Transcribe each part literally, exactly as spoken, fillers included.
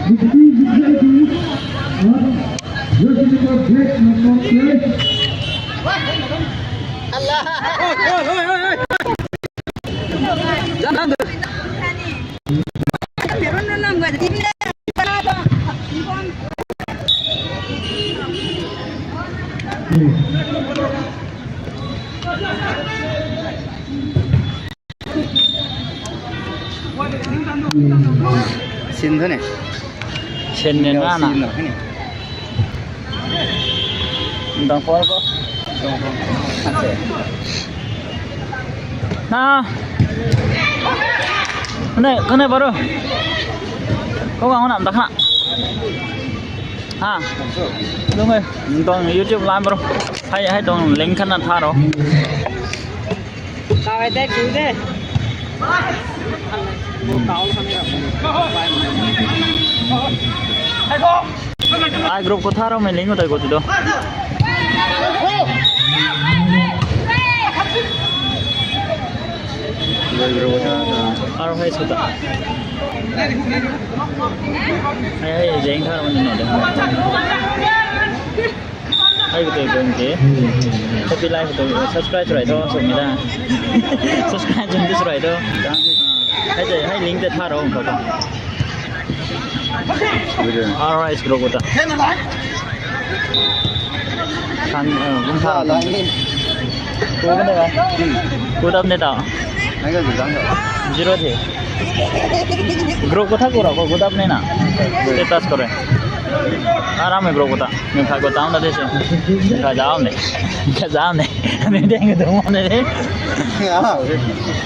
Sin thu ne. Sin ne na na. Sin na ne. Dang por ko. Dang por. Na. Kane, kane baro. Ko gang na da kha. Ha. Dung e. Dang YouTube lan baro. Hai, hai dang link khan na tha ro. Tau hai te, tu te. Ai group khou tha ro, mei ling khou tei khou ti do. Aro hai sw ta. Hai, hai, jeng tha ro ni ne de. Hai, kutei bang ke. Happy life tu subscribe sw rai tho, sw mi da. Subscribe sw rai tho. Hai tei, hai link tei tha ro khou ta. Alright, bro, khou ta. Kan, uh, kum tha. Ku kan da. Ku dam ne ta. Zero the. Group khou tha ku ra khou, ku dam ne na. Status khou re. Aram e group khou ta. Nang khat khou taw na de se. Khat zauc ne. Khat zauc ne. Ni deng khou tu mo ne.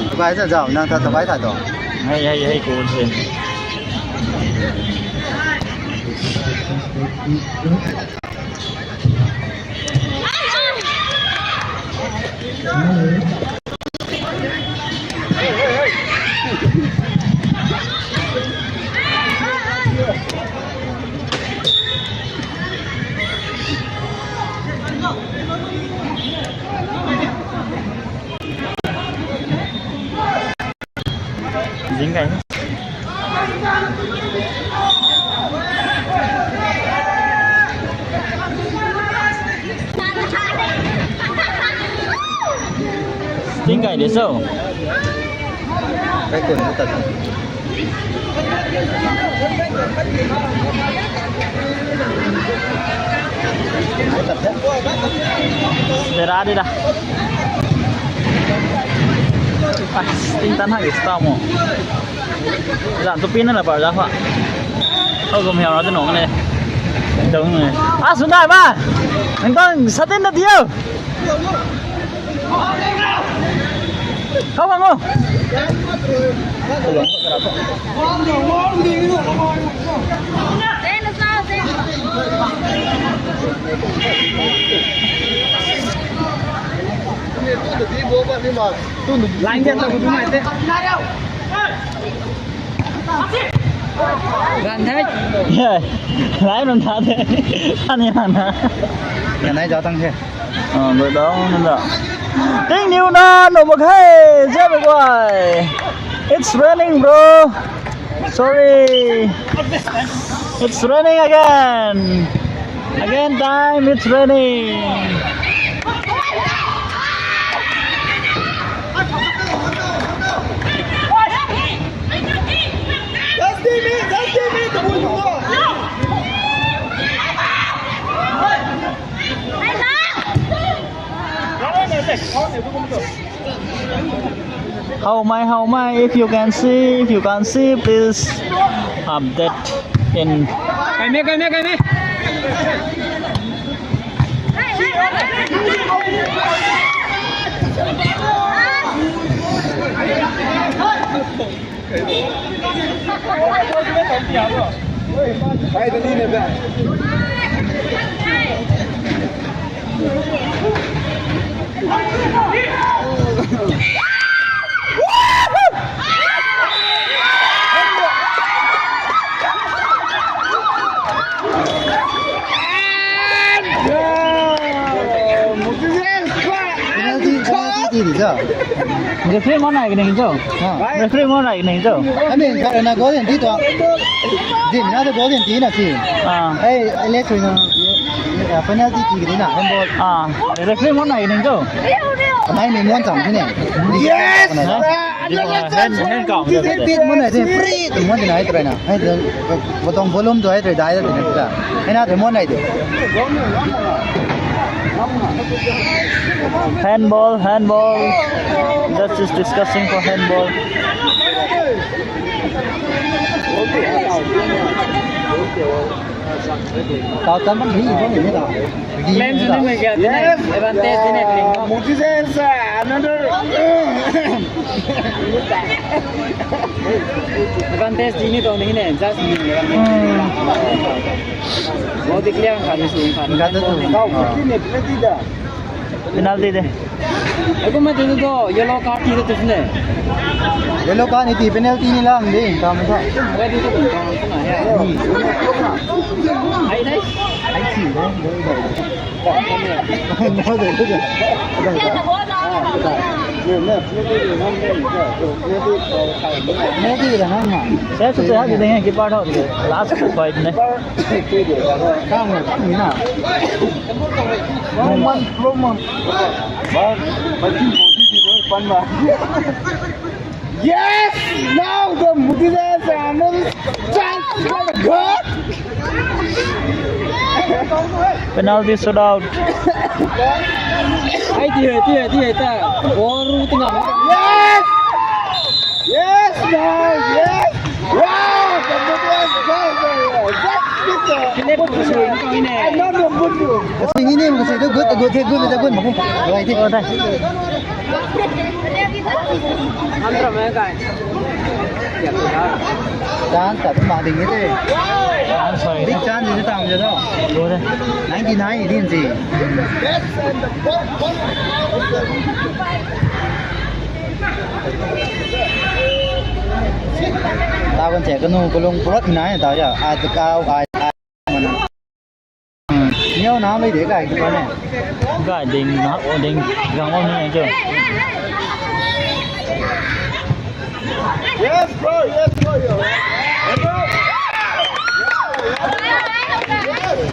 Tabei sa zauc, nang ta tabei sa tu. Hei, hei, hei, ku se. Zing kai. Zing kai de so. Kai kun na ta. Dera de da. Ai, ting tan ha ki sta mo. Zan tu pin na la par da pha. Au gum hiau na tu nong ne. Dong ne. Ah, sundai ba. Nang tang satin na diu. Khou bang o. Line dia tak betul mai te. Gan thei. Lai nung tha the. Kan ni na. Gan nai jatang the. Ah, bro, down na. Ting niu na, no mak hai, jab guai. It's raining, bro. Sorry. It's raining again. Again time, it's raining. How am I, how am I? If you can see, if you can see, please update in. Kaime, kaime, kaime. Penalty, penalty ti di cho. Referee mon nai kani cho. Ha. Referee mon nai kani cho. Ani khat na goal ti tuang. Di mina de goal din ti na si. Ah. Hey, Alex na, eh, penalty ti di na, handball. Ah, referee mon nai ning tu. Nai ni mon cham ti ne. Yes! Hand, hand kau. Ti mon nai de, free ti mon nai try na. Hey, bottom volume tu hai try dai da ti na. Hey na de mon nai de. Handball, handball. Just is discussing for handball. Tau tam bam hi bam ni ta. Claim sini mai kya? Yes. Advantage sini. Mukti se sa another. Advantage sini to nahi ne, just ni. Hmm. Ball declare khat ni sung khat. Khat tu. Kau kini penalty da. Penalty de. Aku mei tu tu yellow card ti tu tu sini. Yellow card ni ti penalty ni lang de, kam sa. Wai tu tu kam sa na ya. Hmm. Ai dai. Ai si de. No de de. Penalty da na ma. Sir, tu tu ha de, keeper tho. Last fight ne. Kam na, kam ni na. Roman, Roman. Yes! Now the Mukti se sa another chance for the goal. Penalty shootout. Ai, ti hai, ti hai, ti hai ta. Ball ru ti ngam. Yes! Yes, now, yes! Wow! The Mukti se sa, yes! That's it, sir. Kine bu sui ni ne. I know the Mukti. Kasi ni ni, kasi tu good, good, good, good, good. Right. Oh, thank you. Chance ta tu ma ding ni te. Chance hai. Big chance ni tam je to. Ninety nine din si. Ta kan che kanu kulung purot nai ta ya. A ta kau ai. Niu na mei de kai ki pa ne. Kai ding na, o ding gang o ni ke. Yes, bro. Yes, bro. Yo.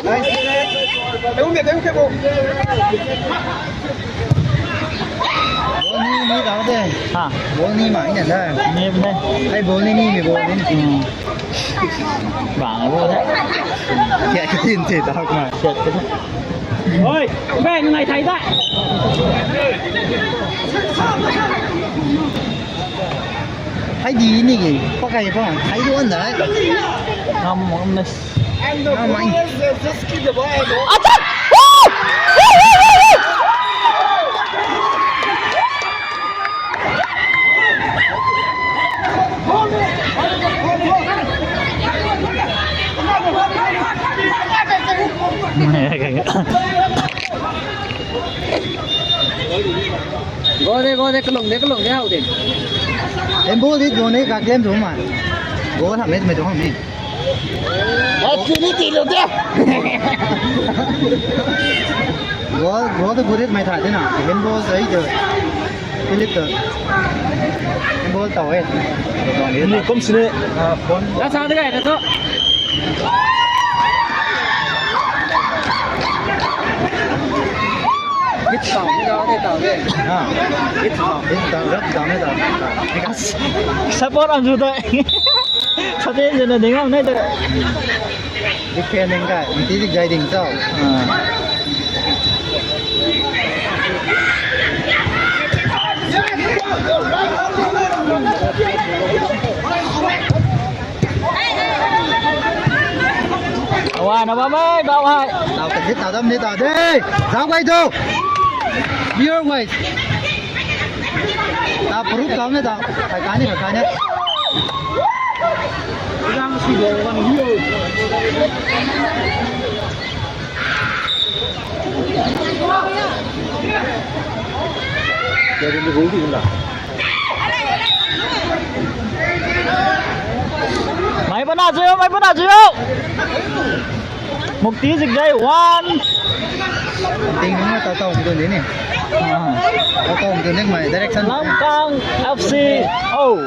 Nice. Thank you, thank you, bro. Ball ni, ni tau de. Ha. Ball ni ma ni da. Ni ne. Ai ball ni ni ni ball ni. Hmm. Bang ball de. Kya kitin te tau ma. Kya kitin. Oi, bang nai thai da. Hai di ni ki, pakai pa, hai duan da. Ngam, ngam na. Attack! Go de, go de, kalung de, kalung de, hau de. Em ball di, go ne, ka game tu ma. Go tham ne, me tu ham ni. Actually, ti lo de. Goal, goal tu good hit mai tha de na. Handball sai jo. Philip tu. Handball tau e. Ni kum sini, ah, phone. Dah sa de kai tu. Hit tau, hit tau, hit tau de. Ha. Hit tau. Hit tau, rap tau, hit tau. Support ang ju dai. Sa de, jana ding ang nai de. Defending kai, ti di jai ding tau. Ah. Awa, na bam e, bam hai. Tau ka dit, tau dam ni tau de. Zau kai tu. Pure white. Ta proof tau ne ta. Kai kai ni, kai kai ni. Mai pana chuyo, mai pana chuyo. Mukti Zikdei one. Ting na ta tau mdu ni ni. Ah. Ta tau mdu ni mai direction. Lamkang F C. Oh.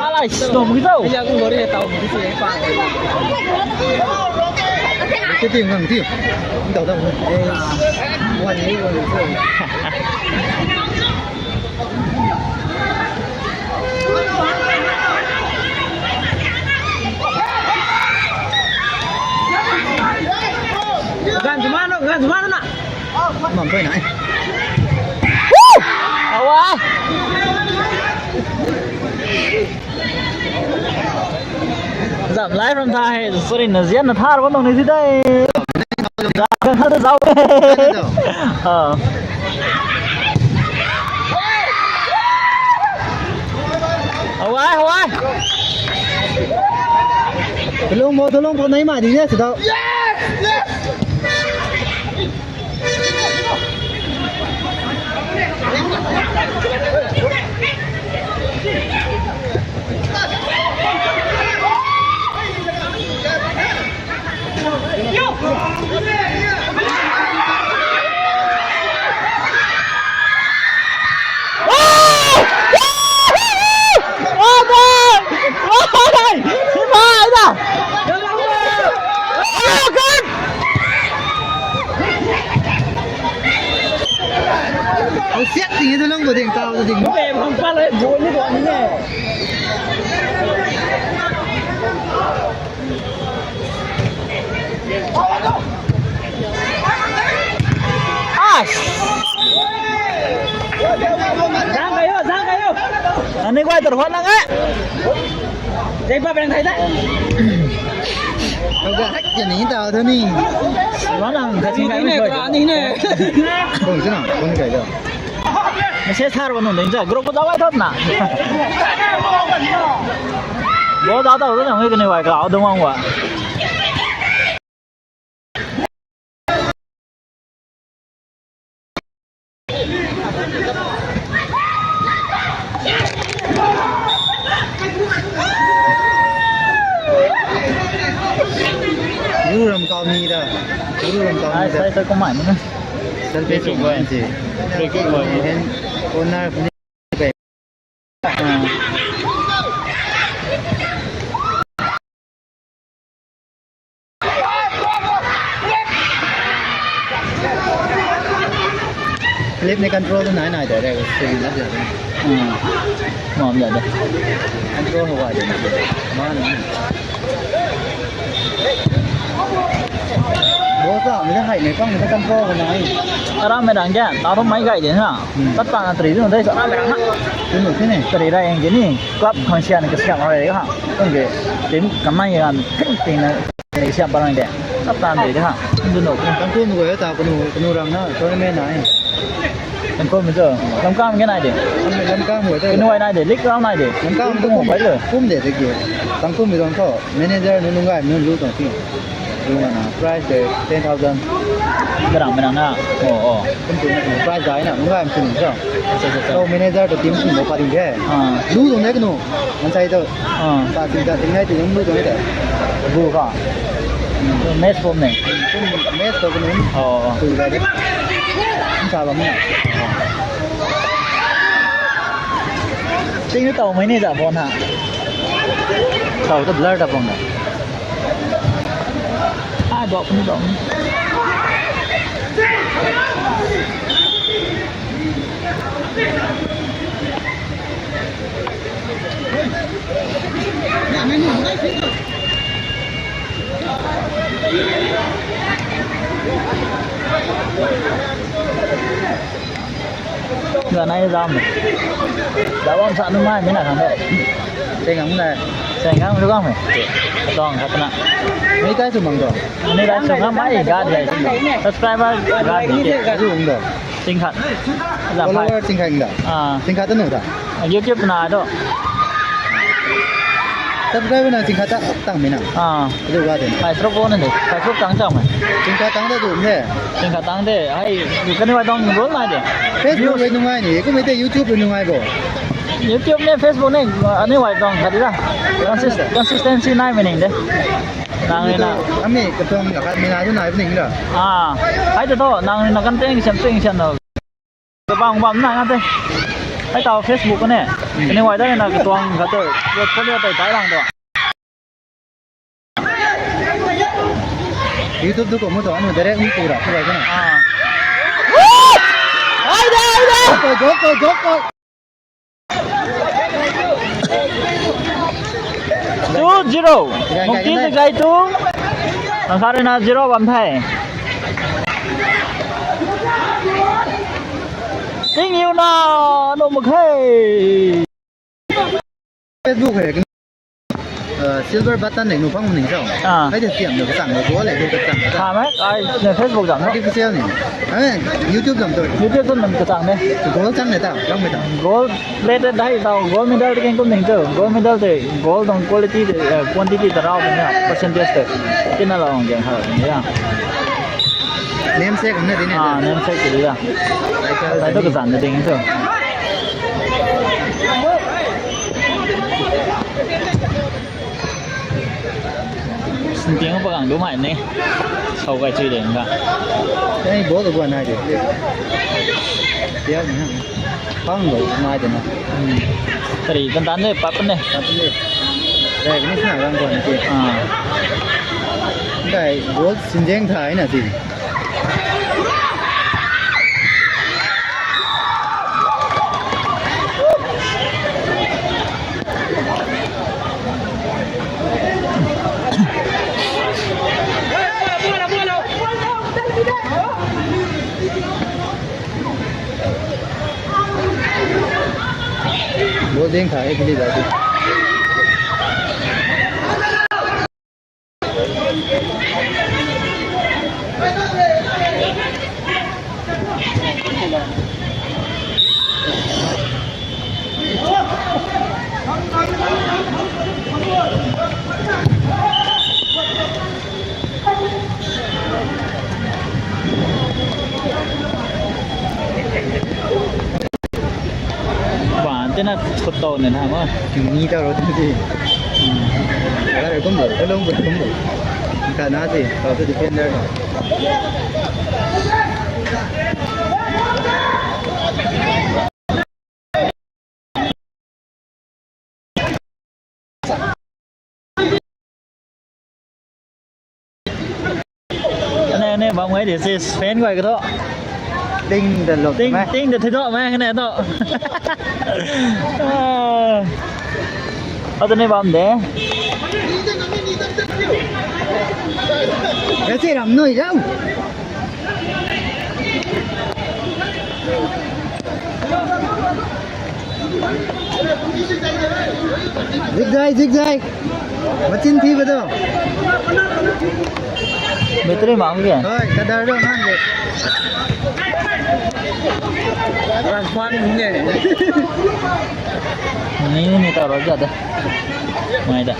Alai, snow mukti tau. Yang ngori tau mukti si pa. Cái tim ngang tim. Đào đào. Ê, one, one, one. Gan jumano, gan jumano na. Mam toi na. Awa. Zam lai from tha hei, sorry, na zian na thar bam nung ni si dai. Zam kan thar zau. Ah. Hawai, hawai. Thulung mo, thulung po nai ma di ne, si dau. Siak ting tu lang bo ding tau tu ding. Bem hang pa le bun ni bun ni ne. As. Zang kayo, zang kayo. Ani guay tor hot lang eh. Jai pa beng thai da. Kau ga hak je ni tau tu ni. Wan lang ka ching kai ni ne, ni ne. Kung sina, kung kai da. Message thar bam nung ding cha, group khou zauc ai thot na. Ball zauc tau rui na, hei kaniw ai ka au dungc ang wa. Guru ram kau ni da. Guru ram kau ni da. Ai, sai, sai, kumai ni na. Selfie. Free kick boy. Free kick boy. Corner. Philip ni control tu nai nai de, de, swing lap de. Hmm. Mam de, de. Control hou de. Man. Bo sa, mi na hai ne, pang mi na control ko nai. Aram mei rang kya, ta tu mai gai de na. Hmm. Tat ta na tri tu na dai sa aram mei rang na. Tu nu sini. Tri rai ang ni. Club khang sian ka sian rai ha. Tung ke. Team kamai gan ting ting na. Ni siam parang de. Tap tan de ha. Ndu no. Tangkum gua ta kanu, kanu rang na, tournament na. Tangkum jo. Lamkam ke nai de. Lamkam gua ta. Kanu ai nai de, league round nai de. Lamkam tu kum bai lo. Kum de de ke. Tangkum mi dong tho. Manager nu nungai nu lu tong ti. Lu na na. Prize de ten thousand. Karang mei rang na. Oh, oh. Kum tu prize dai na. Nungai mi tu ni jo. Acha, acha, acha. So manager tu team kum lo pa ding de. Ah. Lu tong de kanu. Mansei tu. Ah. Pa ting ta ting nai ting lu tong de. Bu ka. Match form ne. Match tu kanu. Oh, oh. Tu ga de. Sa bam na. Ting tu tau mai ni za bon ha. Tau tu blur ta bong na. Ah, dok ni dok. Ganai zam. Zam sa nu mai mi na khang de. Seng ang na. Seng ang lu gang me. Tong khat na. Ni tai su mang do. Ni tai su mang mai ga de. Subscriber ga de. Su mang do. Sing khat. Zam phai. Follower sing khat da. Ah. Sing khat nu da. YouTube na do. Subscriber na sing khat ta tang mi na. Ah. Lu ga de. Pai trok bo na de. Pai trok tang chang me. Sing khat tang da du me. Sing khat tang de. Hai, kani wa dong rol na de. Facebook le nungai ni. Kum te YouTube le nungai bo. YouTube ne, Facebook ne, ani wai tuang khat di da. Consist-, consistency nai meaning de. Nang ni na. Ami katuang ka khat mi nai tu nai meaning da. Ah, hai tu tho, nang ni na kan teng siam, teng siam na. Kabang bam nai na te. Hai tau Facebook ne. Ani wai da na katuang khat tu. Portfolio tai tai lang tu. YouTube tu kum tu anu direct ni tu ra tu ra na. Ah. Ai da, ai da. Go, go, go, go. Two zero. Mukti Zai two. Angkharena zero bam the. Ting you na, no mak khe. Facebook hai, uh, silver button nei nu phang ning sao. Ah. Hai de siam de kachang de, goal le kachang. Ha, mai, ai, ne Facebook zam. Artificial ni. Hai, YouTube zam tu. YouTube tu nam kachang ne. Goal chang ne ta, chang ne ta. Goal plate dai ta, gold medal te ken kum ning tu. Gold medal te, goal dong quality te, uh, quantity ta rau ne, percentage te. Kina la ong jeng ha, ya. Namesake ne dine. Ah, namesake te ya. Ai tu kachang ne ding tu. Sinteng pa gang du mai ne. Sau kai chui de nga. Ei, bol du nai de. Tiak ni. Pang lo nai de na. Hmm. Tari tan tan de pap ne. Pap ne. Dai ni sa gang ko ni. Ah. Dai bol sinjeng thai na ti. Bol ding tha, ek minute baad. Ban te na thut tau ne na ma. Ni ta ro tu ti. Hmm. Ka re kum bo, ka long bo kum bo. Ka na ti, ka tu defender na. Ane, ane, bam ngai de, sis, fan guay ka thu. Ting da lo, ting, ting da thei thu, mai, ane, thu. Ah. Ata ne bam de. Kasi ram noi ram. Zigzag, zigzag. Machin thi ba do. Battery mang ge. Hoi, kadar do mang ge. Ran kwan ni ne. Ni ni ta ro ja de. Mai da.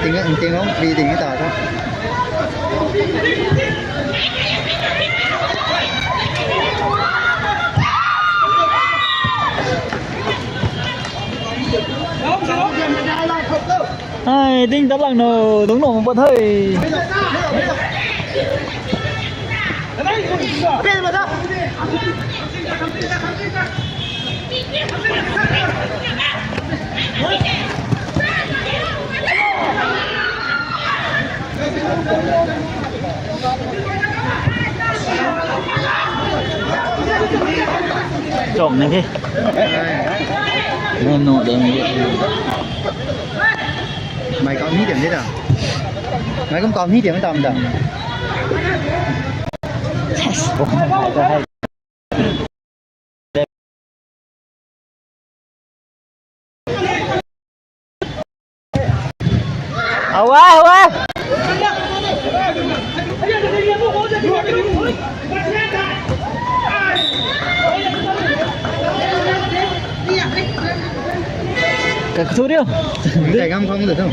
Ting, ting, ting, free ting ta ta. Ai, ting tat lang no, dungc no mak pat the. Chom na ke. Nung nu de ni. Mai kau ni dem de da. Mai kum kau ni dem tam da. Yes. Awa, awa. Ka thu riu. Kai gam khong de thu.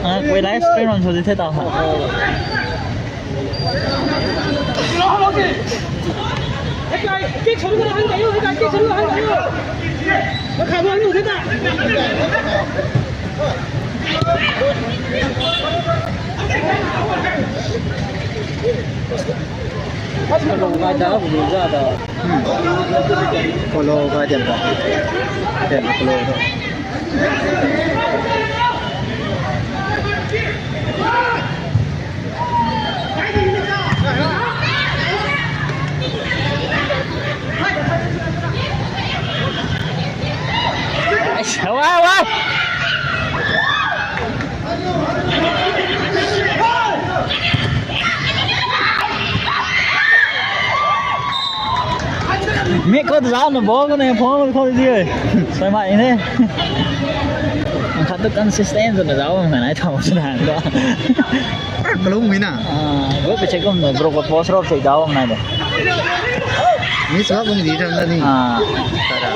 Ah, koi live stream on so de the ta ha. Kick Follow kai diam ta. Diam follow ta. Wah, wah. Mi khou zauc na ball khou ne phone khou di e. Sai mai ne. Khat tu consistent na zauc na nai thau sa na ko. Kalung mi na. Ah, go pe check kum na bro ko post rop se zauc na de. Mi sa bung di tham na ni. Ah. Tara.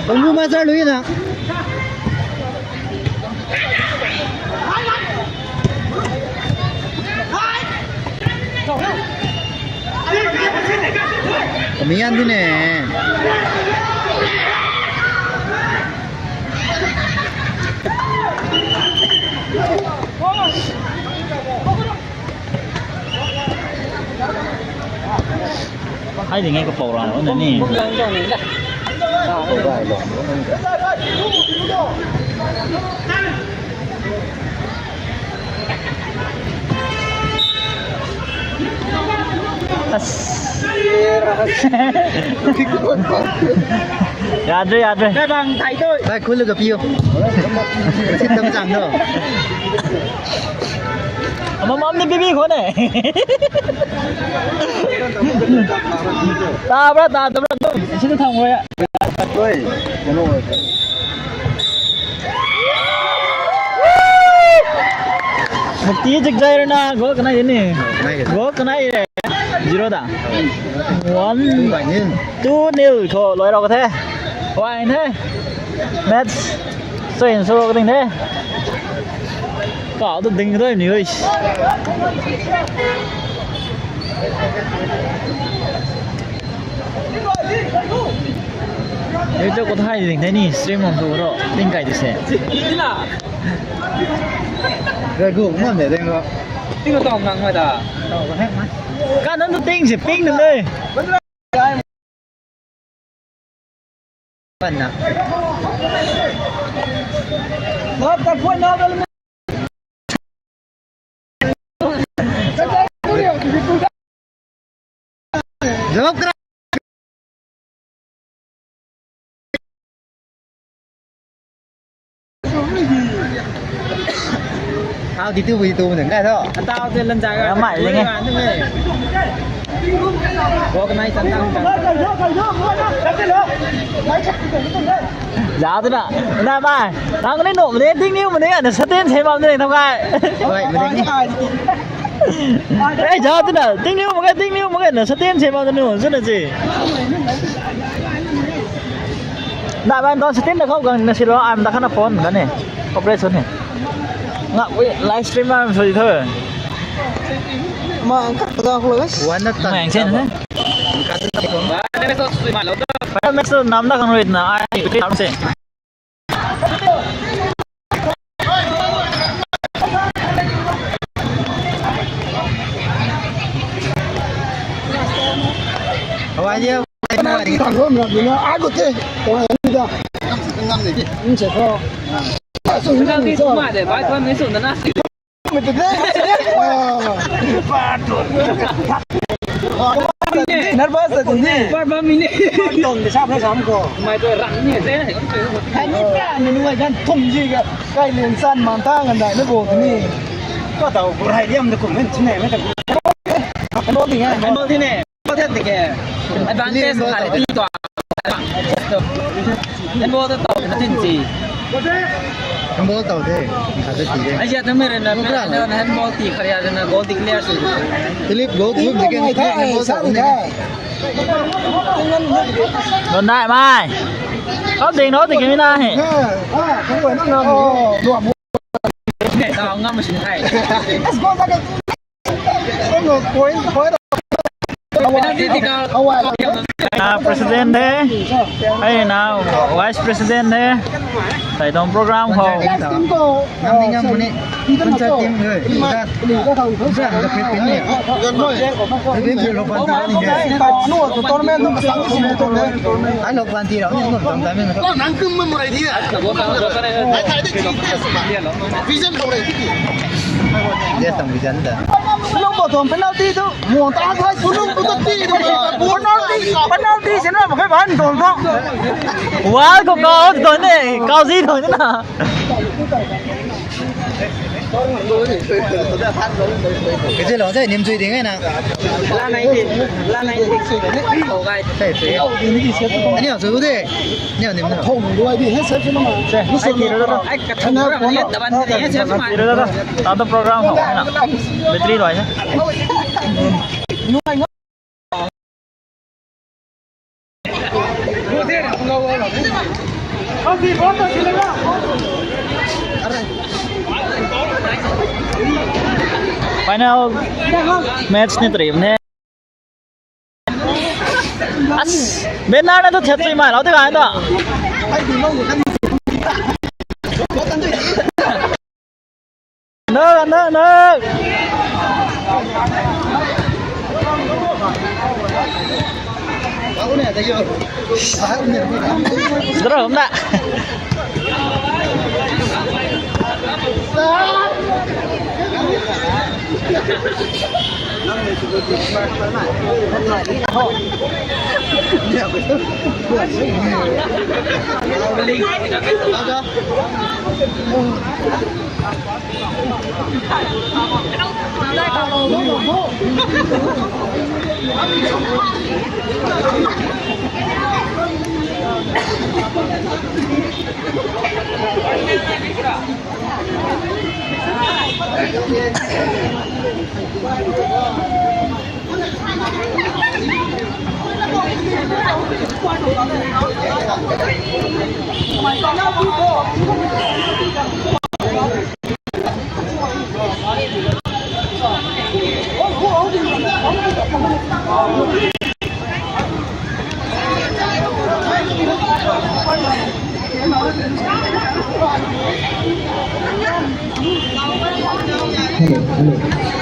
Bang lu ma sa lu na. Kami yan din e. Hai ding e, kapou rang lo na ni. As. Yadre, yadre. Bang thai tu. Bang khun lu ka piu. Sit tam chang do. Ama mam ni bibi khou ne. Ta bra, ta, ta bra, tu. Isi tu thang rui. Oi, kano. Mukti jik jai rui na, goal kanei ni. Kanei ke? Goal kanei re. Zero da. One. Two nil khou loi rau ka the. Wai the. Match. Soi in suro ka ding the. Kau tu ding doi ni oi. Ei tu ko thai ding the ni, stream on tu ro, ting kai di se. Rai gu, ngan de ding ro. Ting ko tong nang mai da. Ka nan tu ting se ping nang de. Pan na. Jawab kara. How did you do it? Tao te lan jai. Ramai leng e. Organize tang tang. Zauc tu na. Na mai. Nang ni nuh mene, ting niu mene, na satin se bam de thau kai. Oi, mene. Ei, zauc tu na. Ting niu mene, ting niu mene, na satin se bam de nu, zuna ji. Na ban ton satin na khou gang na silo, am da khana phone kan e. Operation e. Nga ui live stream am sui tho. Ma ang khat ta khlo guys. Wan na tan. Mang chen na. Para match tu nam da khang rui na ai pi tham se. How are you? Tang rom ram na ai ko te. Ko ai ni da. Ngam ni di. Ni se ko. Su ni se. Bai pham ni su na na. Nervous ta ni. Bar bam ni. Tong de sap na sam ko. Mai to rang ni se. Kan ni pra ni nuai kan thum ji ga. Kai lin san man ta ngan dai na bo ni. Ko tau ko hai liam de kum hen chine me ta. Kan bo ni ngai. Kan bo ni ne. Advantage khat ti tuang. Handball ta tau na tin si. Handball tau the. Khat ta ti de. Ai ya, tami rui na, handball ti khat ya na goal declare si. Philip goal group de ke handball tau ne. Don dai mai. Kau ding no ti kimi na he. Let's go, let's go. Penalty taker. Ah, president the. Hey, now vice president the. Taitong program khou. Team ko. Nang ni ngam puni. Team ko. Team ko. Hello, Klanti rau ni ngam tam tam. Nang kum mo rai di. Ai thai de chi te suma. Vision ko rai di. Yes, tam vision da. Lung bo tom penalty tu. Mo ta thai pulung tu ti. Penalty, penalty sina mo khe ban tom tho. Wall ko kau tu ne, kau zi tu na. Kei lo zai nim chui ding na. La nai di, la nai di. Ani ang chui de. Ni ang nim na. Thong duai di he se chuna ma. Ai ti ro ro. Ai ka thong ro ni taban ni he se chuna. Ti ro ro. Tato program ho na. Battery duai he. Final match ni trim ne. As, banner na tu thiat chui mai lau te kai ta. No, no, no. Dro na.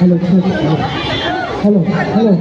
Hello, hello, hello, hello, hello, hello. Hello, hello, hello. Hello, hello, hello, hello.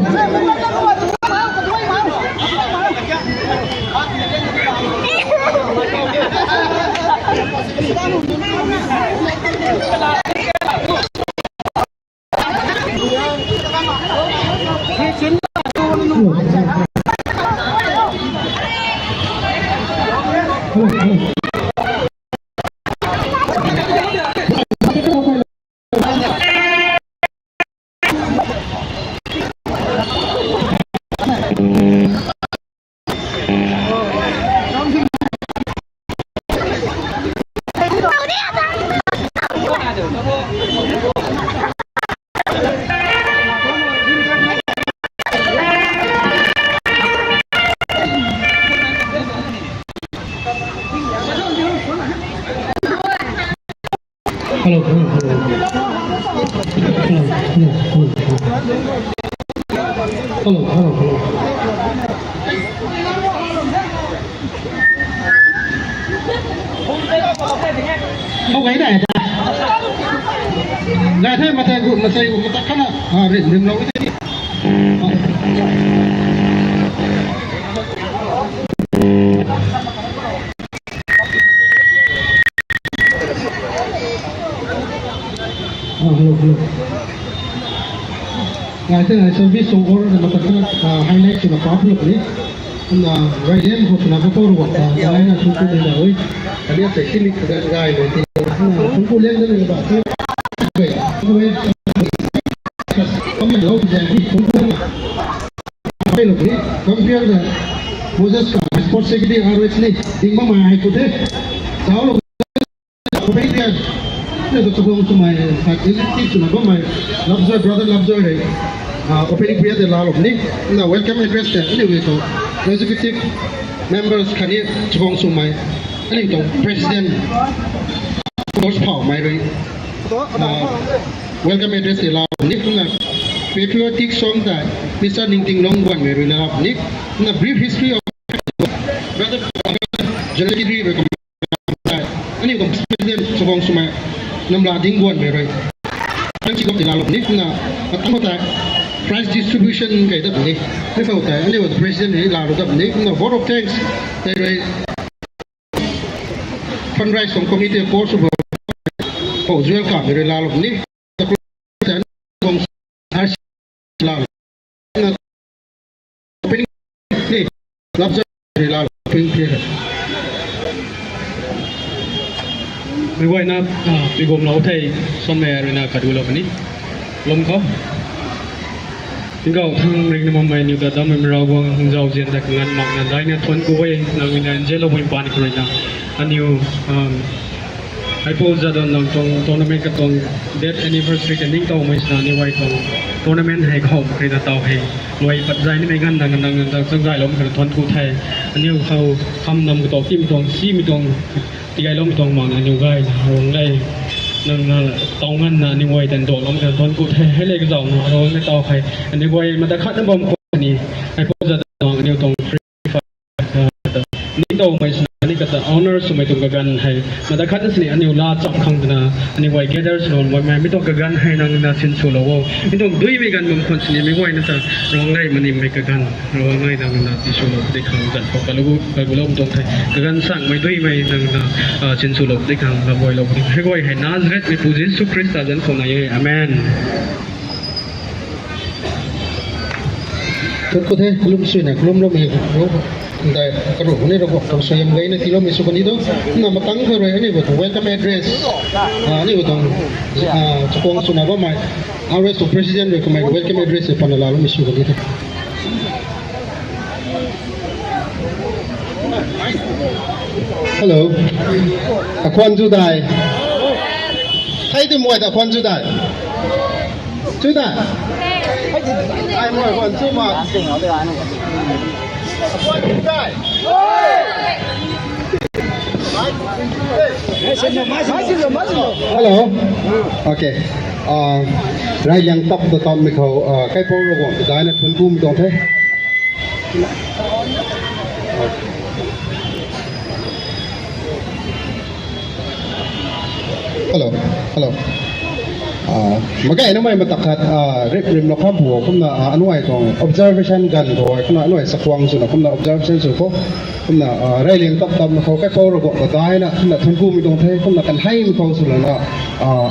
Hello, hello, hello. Hou gay da ta. Gay the, mathei gu, mathei gu, mathei khana, ah, rim, rimlou de. Ah, hello, hello. Ngai te ngai service song order na mata khana, ah, highlight swna pa pulak ni. Na, guardian ho swna pa pulak ta, ngai na sungku ni na ui. Kani a technique ka gai na ti. Na, sungku liang na ni ba. Kami lo jai ni sungku ni. Hello, ni. Compare the Moses ka sports secretary R H ni. Ding ma mai hai ku the. Sao lo. Opening prayer. Ni tu Chagong Sumai, ah, executive swna bammei, Lovejoy, brother Lovejoy rui, ah, opening prayer tei laalou ni, na welcome address tei, aniu tu executive members khatni Chagong Sumai, aniu tu president, Boss Phaumei rui, welcome address tei laa ni kumna patriotic song tei Mister Ningtinglong Guanmei rui laa ni kumna brief history of brother Jalakiri rui kum tei aniu kum president Chakong Swmei Namla Ding Guanmei rui thank you tei laa ni kumna atang tei prize distribution kai dat ni ni khou tei aniu president ni laa dat ni kumna vote of thanks tei rui fundraise tuang committee course bo Paul Zuel Kamei rui laa ni Meic guayna pigum lou thei Swmei ruina kadu lou puni lum khou. Tingkauh thang ringna mammei niw ta dammei Ravguangc hungzau zian ta kanganv makna daina thuanc ku e, nang ruina nzianlou bui paan khou ruina aniu Haipo Jadonang tuang tournament katuang death anniversary ta ningtowmei swna aniu guay tuang tournament hei khou mak ruina taw hei luai pat zay nimei ganv nang nang nang changzaylou khou thuanc ku the. Aniu khou kham nam katow timei tuang simei tuang tigayloumei tuang makna aniu gayna Ravguangc le nang na taw nganvna aniu guay tan dawlou khou thuanc ku the. Hei le kazauhna Ravguangc le taw hei aniu guay mata khatna bam khou ni Haipo Jadonang aniu tuang ningtowmei swna ni kata honour swmei tuang kaganv hei mata khatna sini aniu laa cham khang twna aniu guay gather swlou bammei mi tuang kaganv hei nang na sinswlou o. Mi tuang duimei ganv bam khwan sini meic guayna ta Ravguangc le manimmei kaganv Ravguangc le nang na tiswlou di khang zan khou kalou kalou tuang the kaganv sangmei duimei nang na sinswlou di khang laguaylou di hei guay hei Nazarethmeipu Jisu Khrista zanc khou nai e. Amen. Thuanc ku the, kalum suina kalumloumei ro, ndai karuh ni Ravguangc tuang suaihiam gayna tiiloumei sw kani tu. Na matang khou rui aniu tuang welcome address, aniu tuang Chakong swna bammei R S tuang president rui kamei welcome address e pana laaloumei sw kani the. Hello. Akhwan chu dai. Thei ti mei ta akhwan chu dai. Chu dai. Ai mei akhwan chu ma. Akhwan chu dai. Hello. Okay. Rayliang tap ta tammei khou kaipouc Ravguangc ta daina thuanc kumei tuang the. Hello, hello. Magaynamei mata khat rip rimlou kham pu kumna aniu guay tuang observation ganv khou kumna aniu guay Chakong swna kumna observation sw khou kumna rayliang tap tapmei khou kaipouc Ravguangc ta daina kumna thuanc kumei tuang the kumna kanheimei khou swlana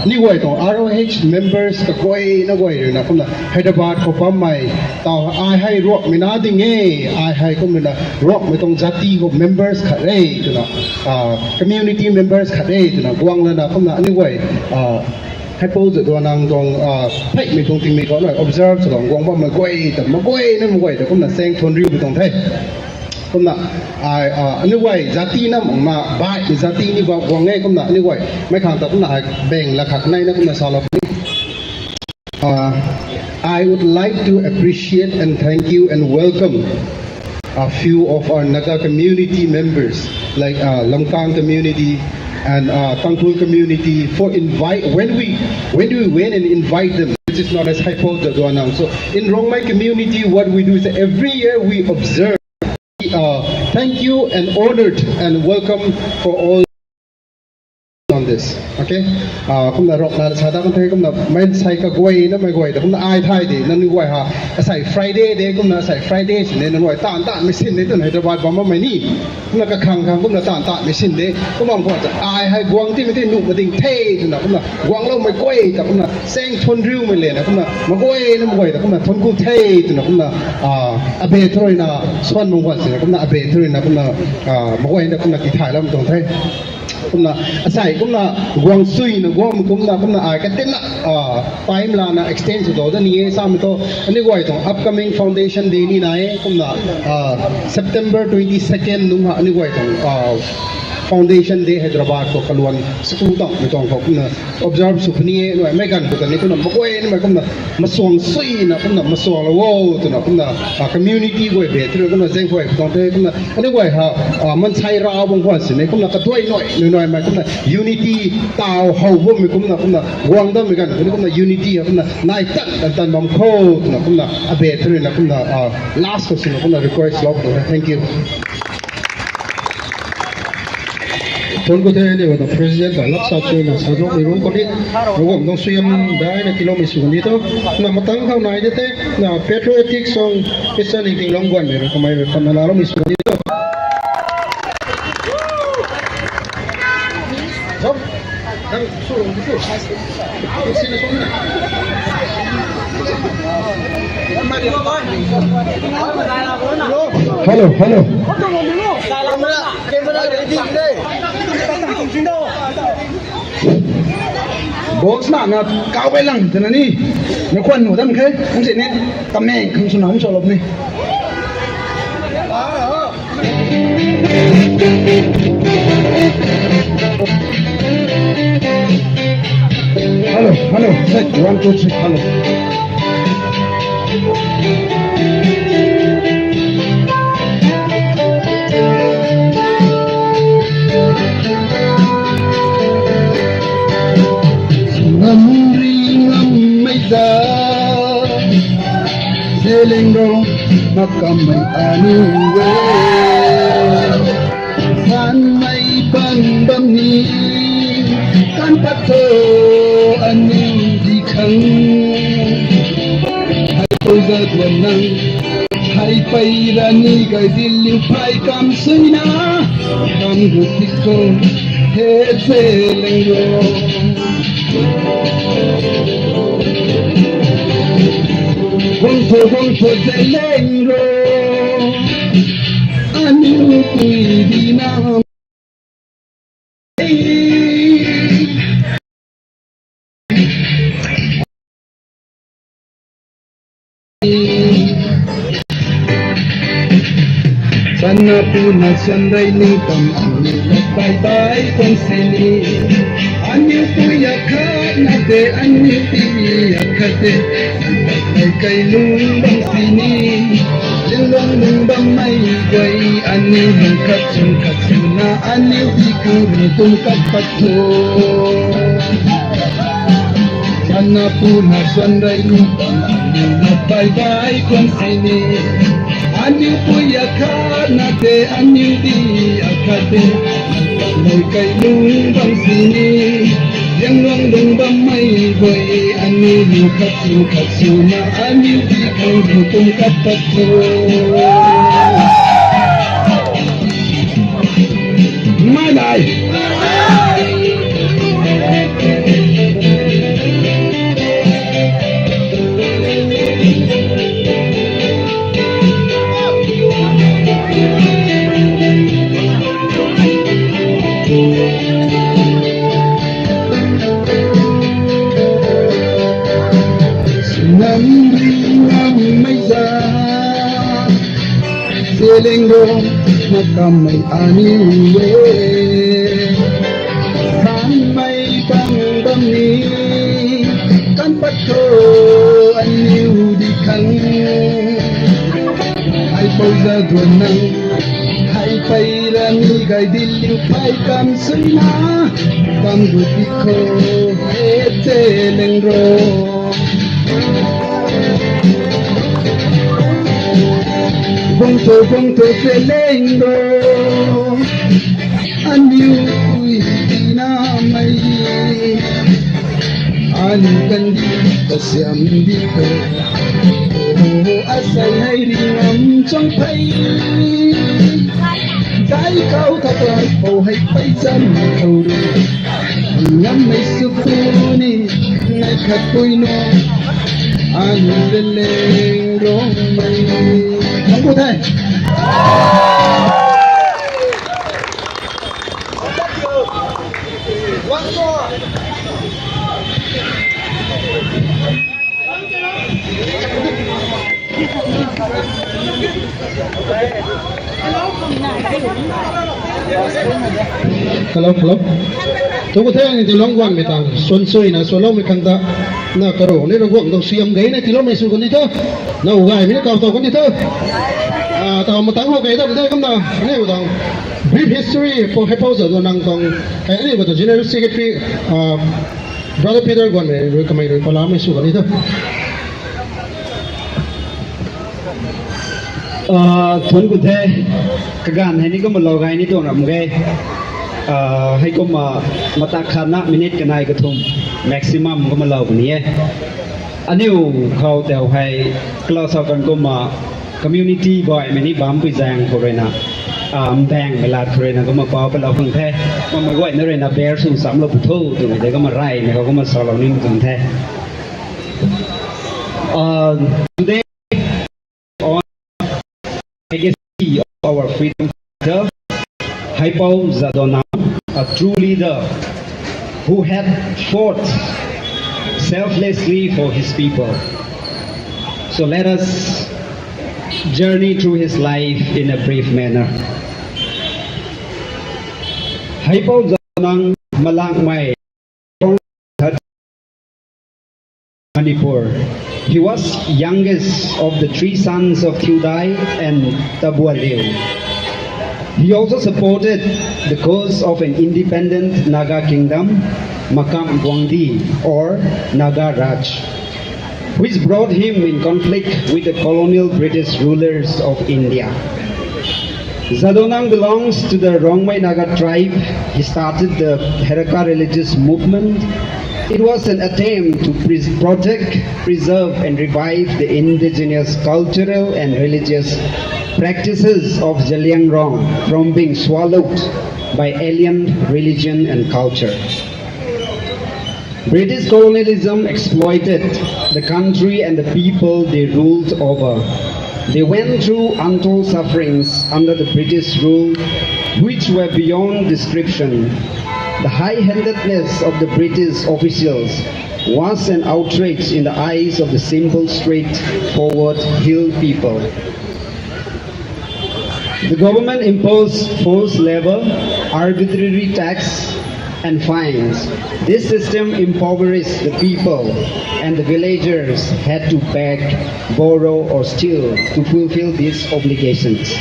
aniu guay tuang R O H members kaguayna guay ruina kumna Hyderabad khou bammei taw ai hei Ruangmei na ding e, ai hei kumna Ruangmei tuang jati khou members khat e twna community members khat e twna guang lana kumna aniu guay Haipo Jadonang tuang theihmei tuang tingmei khou na observe swlou guang bammei guay ta maguayna maguay ta kumna chaeng thuanc riumei tuang the. Kumna ai aniu guay jati na makna baihmei jati ni ba guang e kumna aniu guay mei khang ta kumna ai beng la khat naina kumna salou puni. I would like to appreciate and thank you and welcome a few of our Naga community members, like Lamkang community and Tangkhul community, for invite when we when we went and invite them, which is known as Haipo Jadonang. So in Rongmei community, what we do is that every year we observe. Thank you and honored and welcome for all on this. Okay. Kumna Ruangmei na sa ta kan the kumna mei sai kaguayna mei guay ta kumna ai thay de nangniw guay ha. Asei Friday de kumna asei Friday sini nangniw guay taanv taanvmei sin de twna Hyderabad bam bammei ni. Kumna kakhang khang kumna taanv taanvmei sin de kumna khou ta ai hei guang timei tei nuh mading the twna kumna guangloumei guay ta kumna chaeng thuanc riumei lana kumna maguayna maguay ta kumna thuanc ku the twna kumna abe thu ruina suan mung guan sina kumna abe thu ruina kumna maguayna kumna tithaylou tuang the. Kumna asei kumna guang suina guang kumna kumna ai katinna time lana extend swlou da ni e samei thu aniu guay tuang upcoming foundation day ni nai e kumna September twenty second nung ha aniu guay tuang Foundation Day Hyderabad khou kaluan school tangmei tuang khou kumna observe sw puni e, nuaimei ganv khou tani kumna maguay namei kumna masuang suina kumna masuang lou o twna kumna, ah, community guay be twna kumna zaeng khuay tuang the kumna aniu guay ha, ah, mansei ra bang khwan sini kumna kaduai nuai, nuai, nuaimei kumna unity taw how bammei kumna kumna guang dammei ganv khou ni kumna unity ha kumna nai tan tan tan bam kho twna kumna abe twna kumna, ah, last khou sina kumna request lou khou the. Thank you. Thuan khou the, aniu ta president ta lak sa chuna sa zok ni rung khou ni, rung dong sui am dai na kilometer sw ni to, na matang khou nai de the, na patriotic song, isa ni ting long guan ni rung kamei rui pan na la long ni sw ni to. Hello, hello. Box na na kau bai lang tana ni. Na kwan nu dam khe. Ang si ni. Kameng khang suna hum solop ni. Hello, hello, check, one, two, three, hello. Ngam ri ngam mei za. Zeliangrong na kamei aniu e. Kanmei bang bam ni, kan pat tho aniu di khang. Hai pou za duan nang, hai pei ra ni gay dil liu phai kam sui na, kam gu tik kho, he Zeliangrong. Guang tho, guang tho Zeliangrong. Aniu pui di na. Sana puna sanrei ni tam aniu bye bye kong sini. Aniu pui akhat na te, aniu pui akhat te. Kai kai lung bang sini. Lung lung lung bam mei guay aniu lung khat sung khat suna aniu di kang ri tum khat pat tho. Sana puna sanrei ni tam aniu na bye bye kong sini. Aniu pui akhat na te, aniu di akhat te. Mei kai lung bam sini. Yang luang lung bam mei guay aniu lung khat sung khat suna aniu di kang ri tum khat pat tho. Mai dai. Ngam ri ngam mei za. Zeliangrong na kamei aniu e. Kanmei bang bam ni, kan pat tho aniu di khang. Hai pou za duan nang, hai pei ra ni gay dil liu phai kam sui na, kam gu tik kho, he Zeliangrong. Guang tho, guang tho Zeliangrong. Aniu pui di na mei. Aniu kan di ta siam di kho. Oh, asei hei ri ngam chang phei. Zai kau ta ta pou hei pei cham khou ru. Ngam mei sw puni, nai khat pui no. Aniu Zeliangrong mei. Nang ku the. Hello, hello. Tu khou the ni ti long guan mi tang, suan sui na, suan long mi khang ta, na karo ni rong guang dong siam gay na ti long mi su kan di tho. Na u gay mi na kau tau kan di tho. Ah, tau matang ho gay dam de kam na, ni u tang. Brief history for Haipou Jadonang tang. Hei ni ba tu General Secretary, ah, Brother Peter guan mi rui kamei rui pala mi su kan di tho. Ah, thuan khou the, kaganv hei ni kumna lou gay ni tuang ram ge. Ah, hei kumna matak khat na minute kanei kathum maximum kumna lou puni e. Aniu khou tau hei, kalau sa kan kumna community baihmei ni bam pui zaeng khou rui na, ah, mbang mei lat khou rui na kumna pau palou khang the. Kumna guay na rui na bear sw sam lou pu tho, tu de kumna rai na kumna salou ni tuang the. Uh, today, on legacy of our freedom fighter, Haipou Jadonang, a true leader who had fought selflessly for his people. So let us journey through his life in a brief manner. Haipou Jadonang Malangmei, Manipur. He was youngest of the three sons of Thiudai and Tabualiu. He also supported the cause of an independent Naga kingdom, Makam Guangdi, or Naga Raj, which brought him in conflict with the colonial British rulers of India. Jadonang belongs to the Rongmei Naga tribe. He started the Heraka religious movement. It was an attempt to pres- protect, preserve, and revive the indigenous cultural and religious practices of Zeliangrong from being swallowed by alien religion and culture. British colonialism exploited the country and the people they ruled over. They went through untold sufferings under the British rule, which were beyond description. The high-handedness of the British officials was an outrage in the eyes of the simple, straightforward hill people. The government imposed forced labor, arbitrary tax, and fines. This system impoverished the people, and the villagers had to beg, borrow, or steal to fulfill these obligations.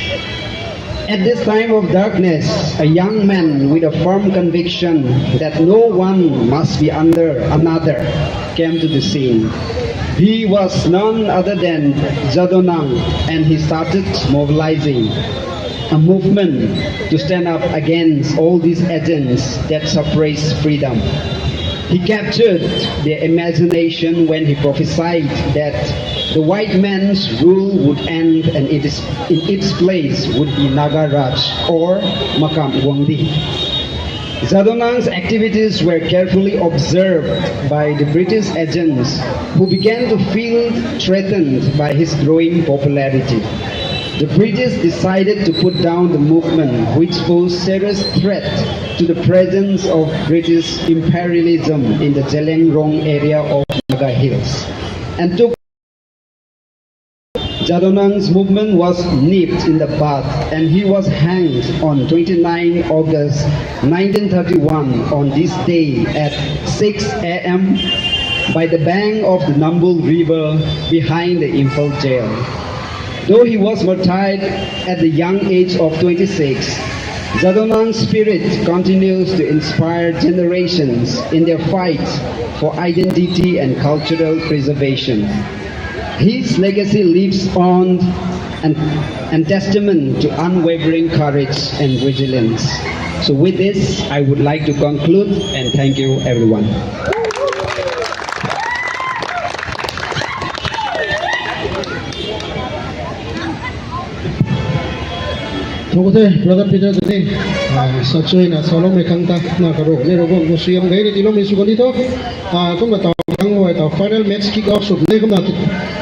At this time of darkness, a young man with a firm conviction that no one must be under another came to the scene. He was none other than Jadonang, and he started mobilizing a movement to stand up against all these agents that suppress freedom. He captured their imagination when he prophesied that the white man's rule would end and it is, in its place would be Naga Raj or Makam Guangdi. Jadonang's activities were carefully observed by the British agents, who began to feel threatened by his growing popularity. The British decided to put down the movement, which posed serious threat to the presence of British imperialism in the Zeliangrong area of Naga Hills, and took Jadonang's movement was nipped in the bud, and he was hanged on twenty-nine August nineteen thirty-one, on this day at six a m by the bank of the Nambul River behind the Imphal jail. Though he was martyred at the young age of twenty-six, Jadonang's spirit continues to inspire generations in their fight for identity and cultural preservation. His legacy lives on and, and testament to unwavering courage and resilience. So with this, I would like to conclude and thank you everyone. Thank you, brother Peter, tuni, ah, sachui na salou mei khang ta, na karu ni rogong ko suyam gai ni tilou mei su kani to. Ah, kumna tau khang hoi tau final match kick off sw ni kumna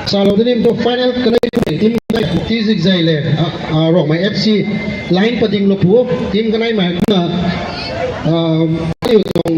salou tuni to final kanei team kanei ti zik zai le, ah, ah, Rongmei F C line pading lou pu team kanei mei kumna, ah, ayu tong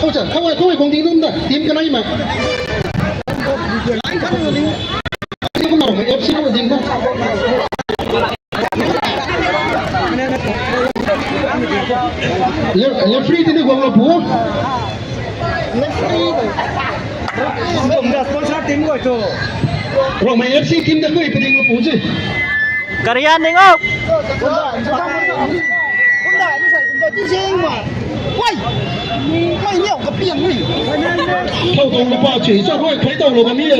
Khou cha, khou ai, khou ai, khou ding dum da. Team kanei ma. Team kanei ma, F C khou ding da. Le-, referee tini guang lo pu. Sponsor team guay tu. Rongmei F C team da khui pading lo pu ji. Karian ding o. Khou tuang na pa chui, cha rui khai tau lo kami e.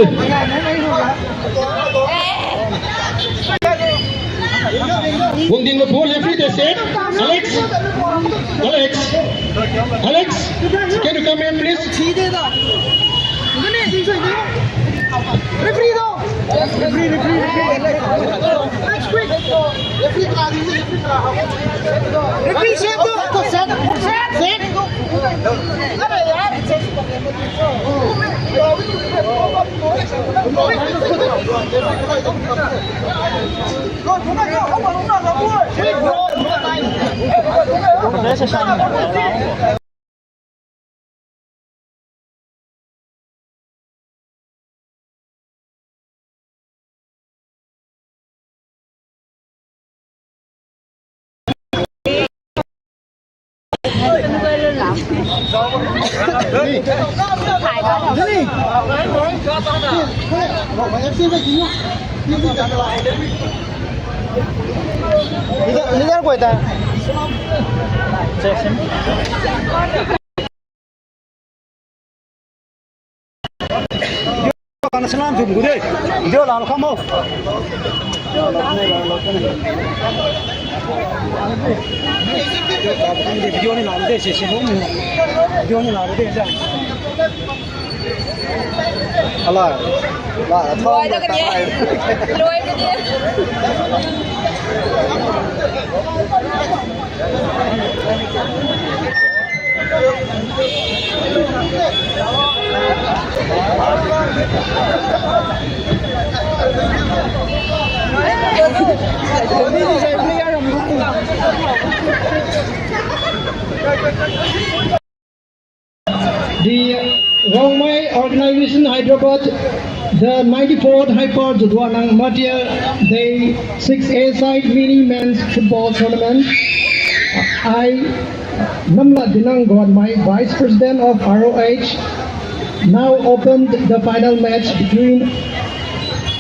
Wang ding lo pu, referee tei set. Alex. Alex. Alex. Can you come here, please? Referee, referee, referee. Referee, set. Set. Set. Leader, leader koi ta. Salam thum gu de. Video la lo khamo. Video ni la de, si si lo. Video ni la de. Ala. La, thong. Luai da kani. Luai da kani. The Rongmei Organization Hyderabad, the ninety-fourth Hyper Jadwanang Matia Day six A side mini men's football tournament. I, Namla Dinang Gonmei, Vice President of R O H, now opened the final match between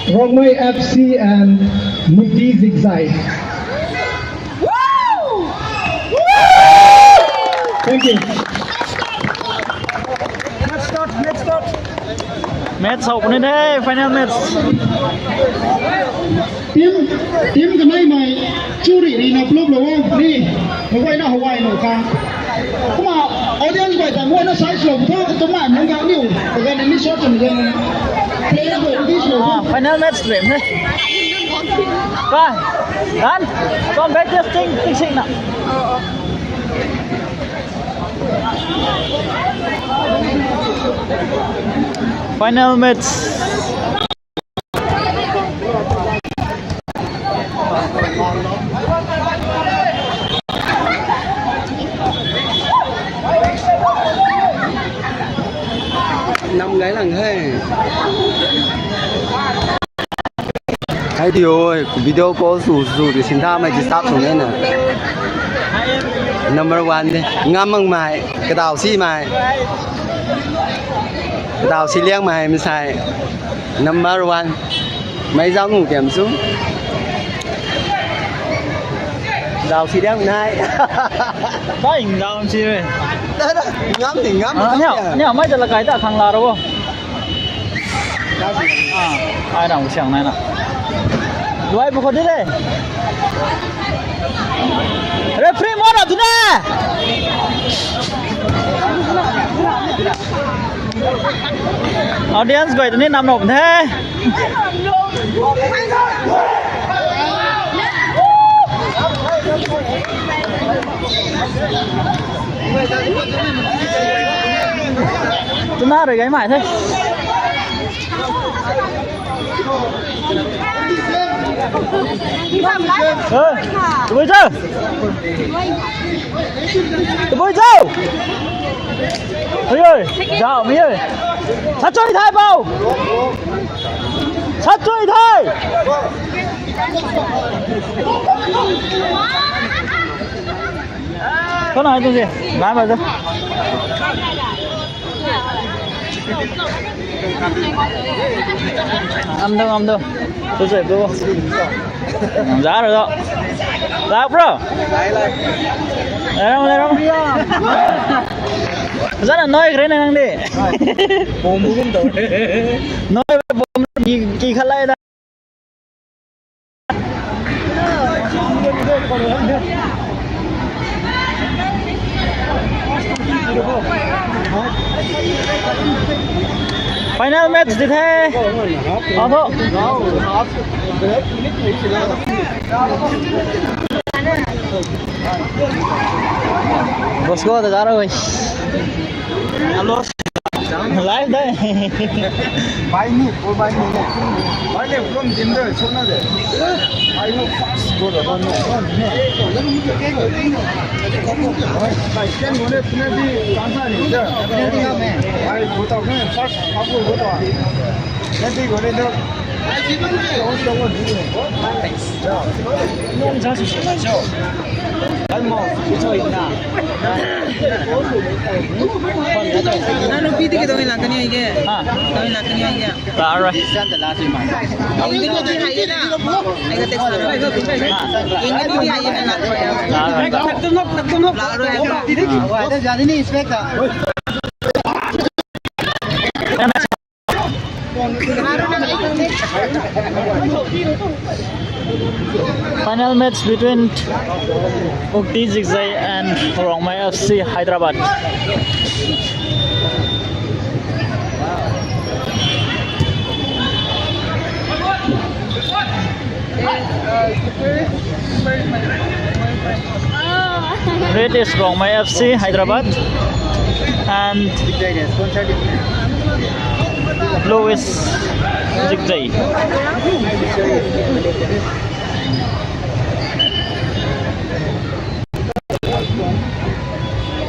Rongmei F C and Muti Zigzai. Thank you. Match start, match start. Match hou puni the, final match. Team, team kanei mei, churi ri na plop lo, ni, mei na hawai no ka. Kumna audience guay ta, mei na size lo, tu, tu ma, mung ka niu, ka ni short cham jeng. Player guay, this lo. Ah, final match stream ni. Kan, kan, kan, guys, testing, testing na. Final match. Nam gai lang he. Hai di oi, video call sw sw di sintha mei disturb sw nai na. Number one de, ngam mang mei, kadau si mei. Kadau si liang mei, masai. Number one. Mei zau nu tiam su. Zau si liang nai. Bai zau si mei. Ngam di ngam. Ah, ni, ni mei da la kai ta khang la ro. Ah, ai rang siang nai na. Luai bu kho di le. Referee mo na tu na. Audience guay tu ni nam nop the. Tuna rui gai mai the. Tabui zau. Tabui zau. Oi oi. Zau mi oi. Sat chui thai bau. Sat chui thai. Kau nai tu si. Nai ba tu. Am dou, am dou. Tu se tu. Za ro dou. Za bro. Lai ram, lai ram. Za na noi kre na nang di. Bom bu kum dou. Noi bom ki, ki khat lai da. Final match di the. Abo. Bosco ta garo. Hello. Live dai. Bai ni, ko bai ni. Bai ni, from Tinder, so na de. Ai no fast go da, no, no, no. Ai, ken mo ne, penalty, chance ni da. Ai, go ta, first, aku go ta. Penalty go ne da. Ai, si ban de. Thanks. Nang nupi tiki dong ilak kani aige. Ha? Dong ilak kani aige. Tara. Ingani di hai na. Ai ka text na. Ingani di hai na na. Tara. Laro. Wah, ada jadi ni inspector. Final match between Mukti Zikzai and Rongmei F C Hyderabad. Red is Rongmei F C Hyderabad and blue is Zikzai.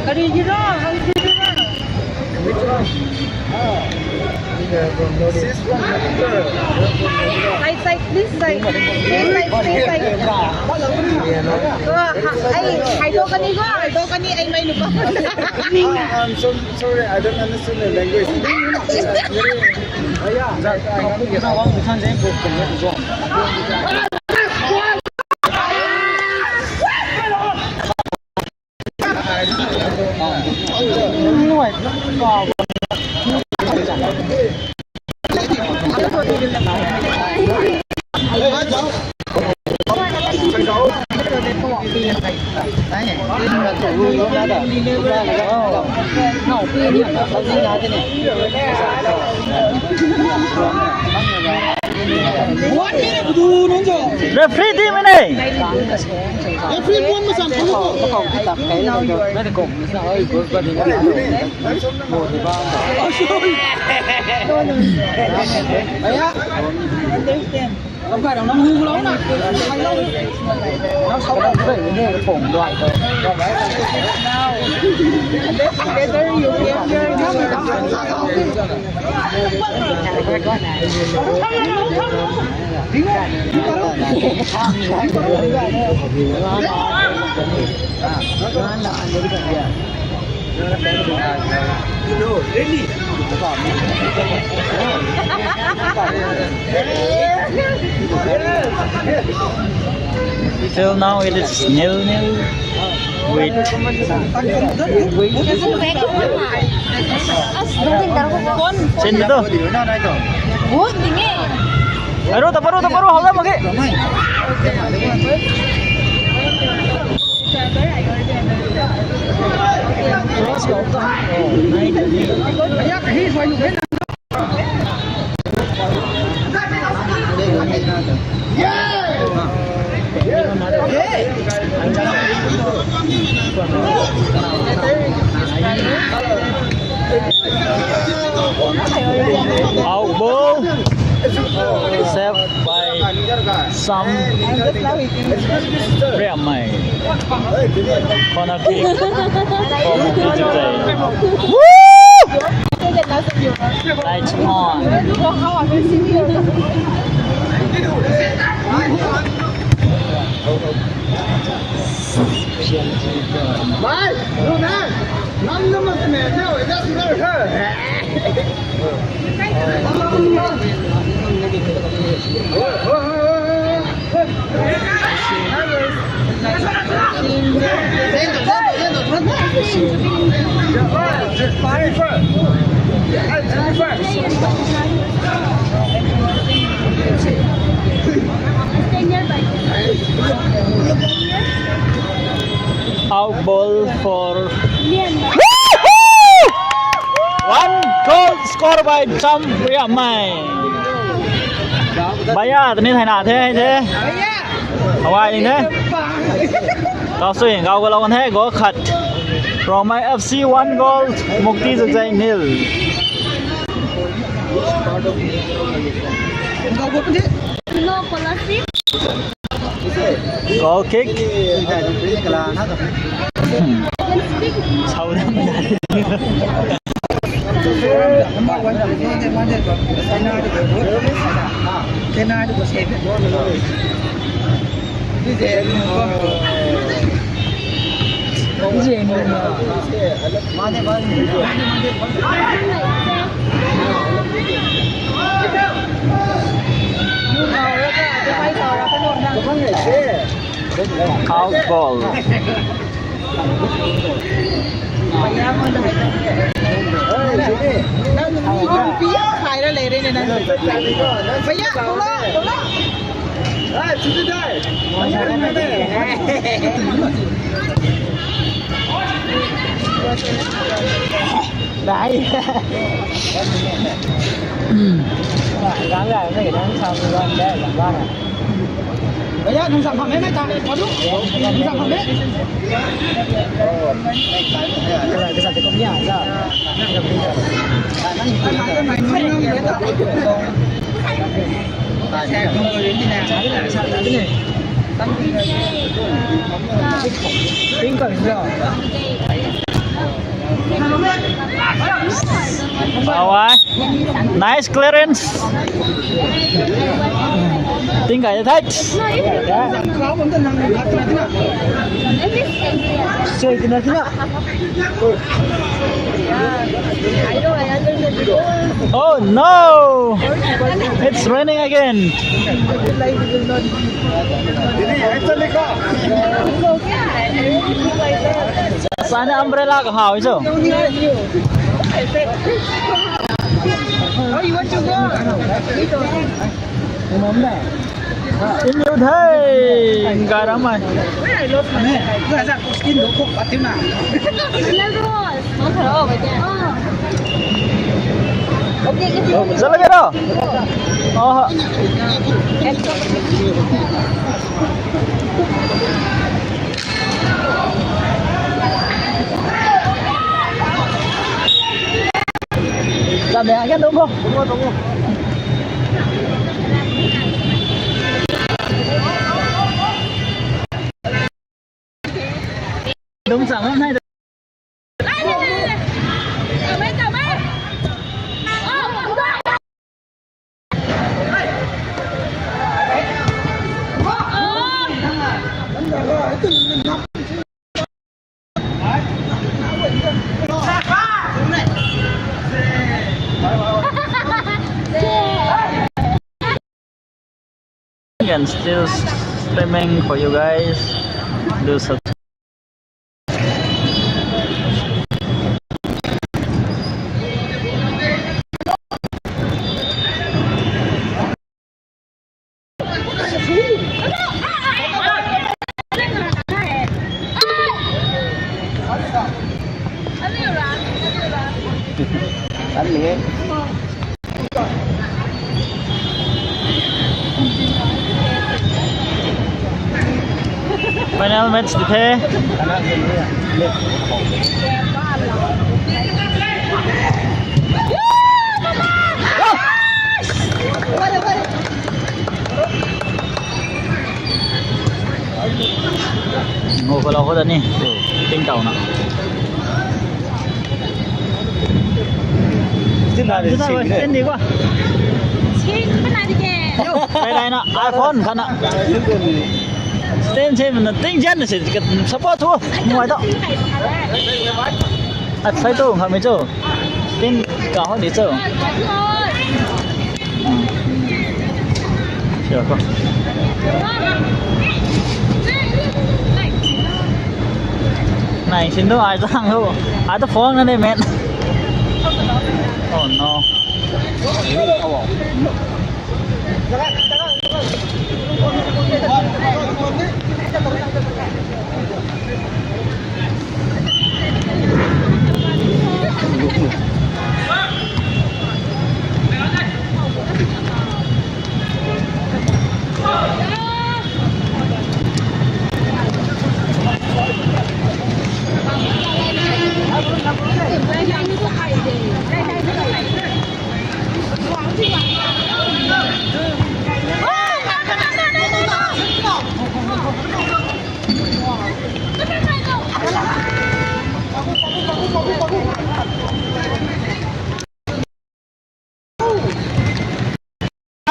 Karigiro, karigiro. Side, side, please, side. Please, side, please, side. Oh, ha, ai, hai to kani ko, hai to kani, ai mai nu ko. I'm so sorry, I don't understand the language. Referee team ni. Referee pun masam pun ko. Till now it is nil nil. Wait. Sin tu. Aru, taparu, taparu, hala magi. Out ball. Saved by Sam Riamei. Corner kick. Corner kick. Woo! Lights on. Out ball for one goal score by Cham Riamei. Bhaiya, tani thayna the, the. Hawai ni the. Kausui, gau galo kan the, goal khat. Rongmei F C one goal, Mukti Zukzai nil. Goal kick. Out ball. Nice clearance. Tingkai the thai. Oh no! It's raining again. Sana umbrella ka hau iso. Oh, you want to go? Hey, garam ai. Where I lost my bag? Skin do cook pati na. Zala garo. Oh. And still streaming for you guys. Do subscribe. Match di the. Ngo ko lo ko da ni. Ting tau na. Tin na de, tin na de, tin di ko. Sing pa na di ke. Dai dai na iPhone khana. Stand se na ting jan na se support thu. Muai to. At sai to khami cho. Tin ka ho di cho. Sure ko. Nai sin do ai zang ho. Ai to phone na ne men. Oh no.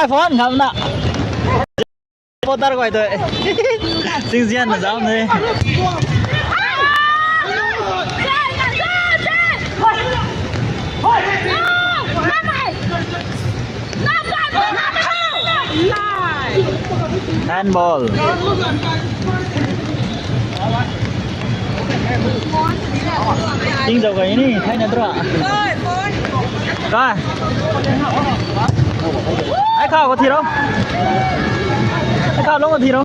iPhone ngam na. Supporter guay tu. Singzian na zam ne. Handball. Ting zau kai ni, khai na tura. Kai. Ai khau ko thi ro. Ai khau lou ko thi ro.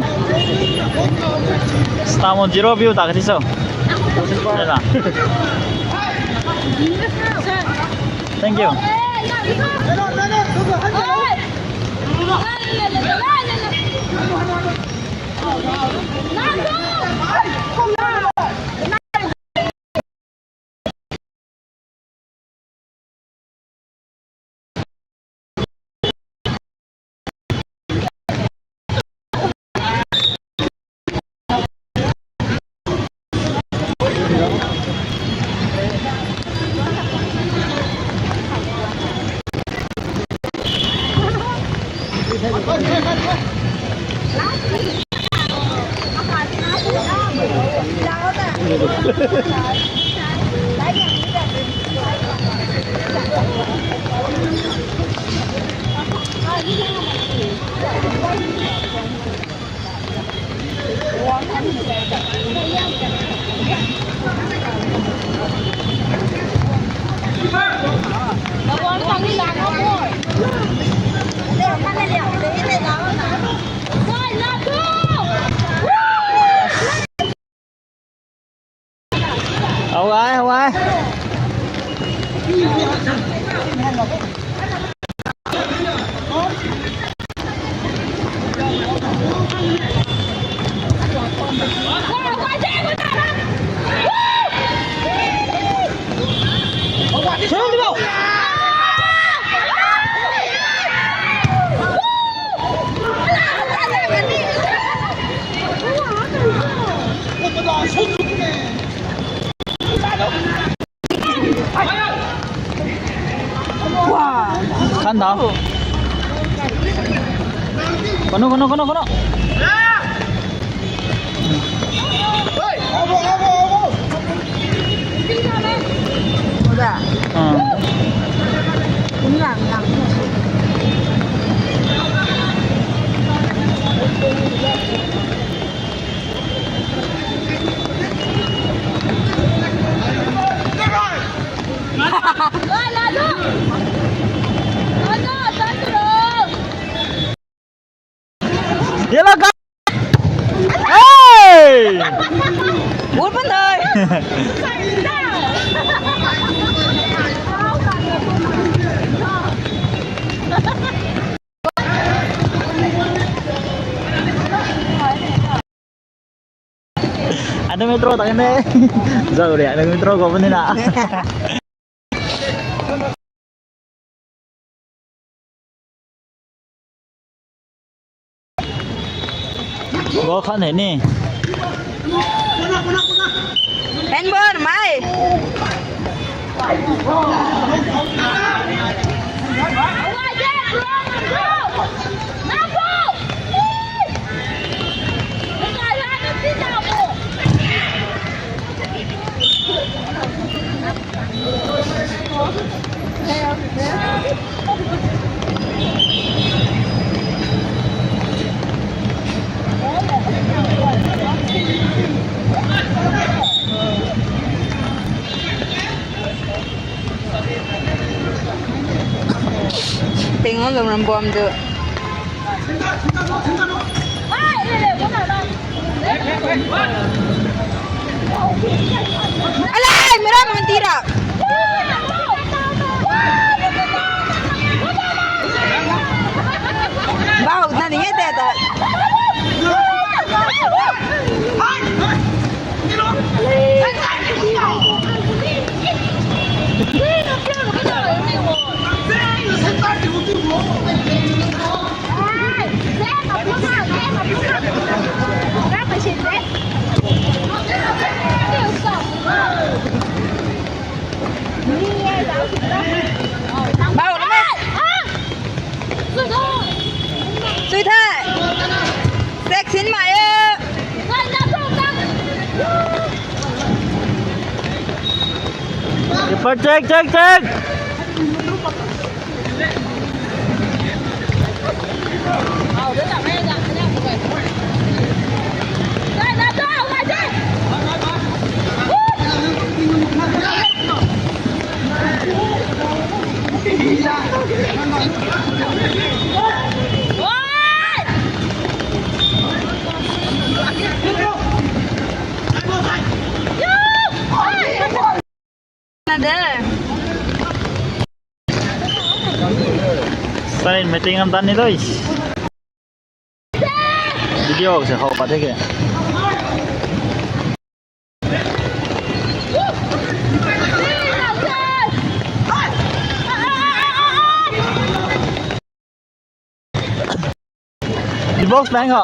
Stamon zero view ta ka thi so. Ai la. Thank you. Hau ai, hau ai. Khan tau. Kono, kono, kono, kono. Yellow card. Hey! Good one, hey! Ada metro tak ne. Zau ria, ada metro ko pun na. Go khan he ni. Handball mai. Ting o lung ram bam tu. Alai, mera mandi ra. Bau na ni e te ta. Sui thai. Sek sin mai e. Keeper, check, check, check. Sign meeting am tan ni doi. Video se hou pat the ke. Di box lang ho.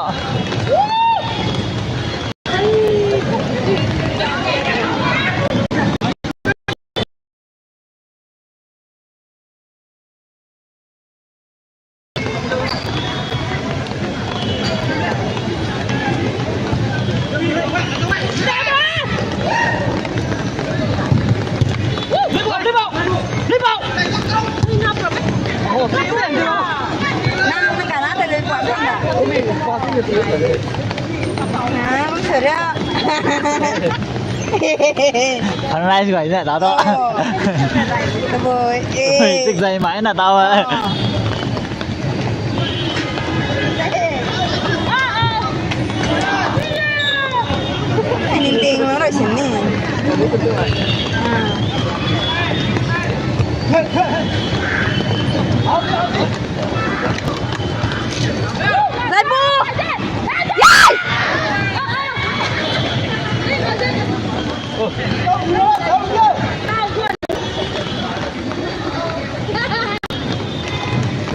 Analyze guay na ta to. Boy, eh. Tik zai mai na ta. Ting ting lo rui sin ni. Zaipu! Yay!